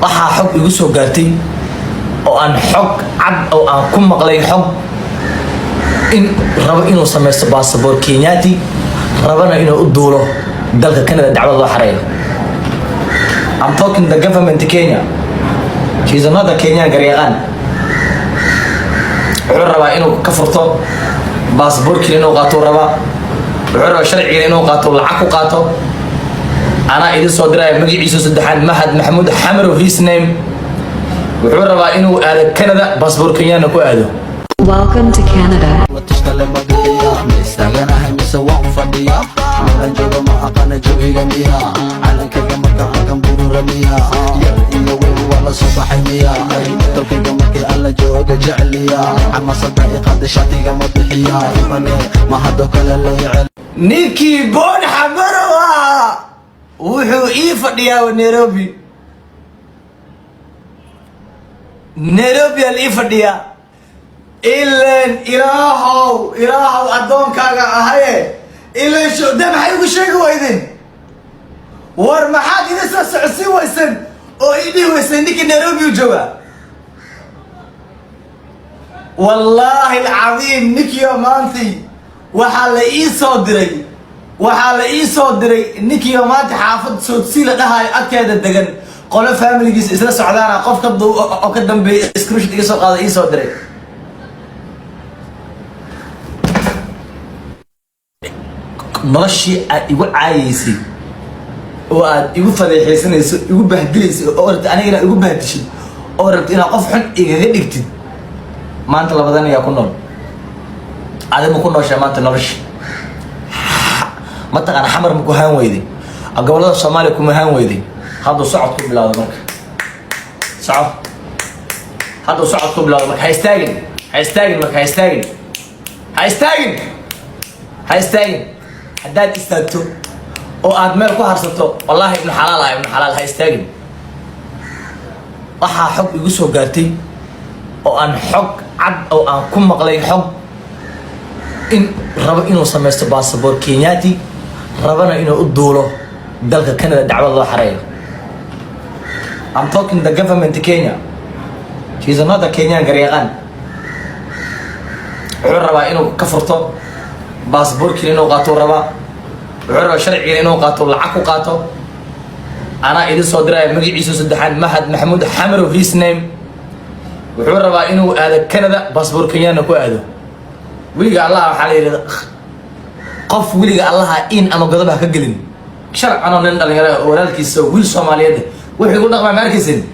Waxaa xog igu soo gaartay oo aan xog cad oo aan ku maqlay xog in rabo inuu samaysto baasaboor Kenyaati, rabana inuu u duulo dalka Canada, dacwad loo xareeyo. I'm talking the government Kenya. She's another Kenyan garyaqaan. Wuxuu rabaa inuu ka furto baasaboorkiina, inuu qaato rabaa. Wuxuu rabaa sharcigiina inuu qaato, lacag ku qaato. Anaa idin soo diraya magaciisa saddexaad, Mahad Maxamuud Xamarow, his name. Wuxuu rabaa inuu aado Canada, baasaboor Kenyana ku aado. Welcome to Canada. Tashkale ma bixiya, ma istaaganahay mise waan fadhiya? Meelan joogo ma aqaana, jawiga miya? Calankayga marka halkan burura miya? Yar iyo weyn waa la soo baxay miya? Dalkayga markii alla jooga jecliya, xamasada iqaada, shatiga ma bixiya, ibane ma haddo kale la yecel. Ninkii Boon Xamarow ahaa wuxuu ii fadhiyaa Nairobi. Nairobi aa la ii fadhiyaa. Ilan Ilaahow, Ilaahow, addoonkaaga ahaye, ilan de maxay igu sheegi waydeen? War maxaad ila soo socodsiin weysen oo ii dhihi weyseen ninkii Nairobi u joogaa? Wallaahi alcadiim, ninkiio maantay waxaa la ii soo diray, waxaa la ii soo diray ninkiio maanta xaafad Soodsii la dhahayo agteeda degan, qolo familigiisa isla socdaana qof ka oo ka dambeeya screenshot iga soo qaada ii soo diray. Noloshii aad igu caayeysay oo aad igu fadeexaysanayso, igu bahdilaysa, oo rabta aniga inaad igu bahdishid, oo rabta inaad qof xun igaga dhigtid, maanta labadan ayaa ku nool. Adi ma ku nooshaa maanta nolosha? Mataqaana, Xamar ma ku haan weyday? Gobolada Soomaaliya kuma haan weyday? Hadduu socod ku bilowdo marka, soco. Hadduu socod ku bilowdo marka, ha istaagin, ha istaagin marka, ha istaagin, ha istaagin, ha istaagin. Haddaad istaagto oo aad meel ku harsato, wallaahi ibnu xalaal ah, ibnu xalaal. Ha istaagin. Waxaa xog igu soo gaartay oo aan xog cad oo aan ku maqlay xog in rabo inuu samaysto baasaboor Kenyaati, rabana inuu u duulo dalka Canada, dacwad loo xareeyo. I'm talking the government Kenya. She's another Kenyan garyaqaan. Wuxuu rabaa inuu ka furto baasaboorkiina, inuu qaato rabaa. Wuxuu rabaa sharcigiina inuu qaato, lacag ku qaato. Anaa idin soo diraya magaciisa saddexaad, Mahad Maxamuud Xamarow, his name. Wuxuu rabaa inuu aado Canada, baasaboor Kenyana ku aado. Weliga Allaha, waxaa la yidhi qof weliga Allaha in ama godob ha ka gelin. Sharcanoo nin dhalinyaro oo walaalkiisa, wiil Soomaaliyeed, wuxuu igu dhaqmaa ma arkaysin.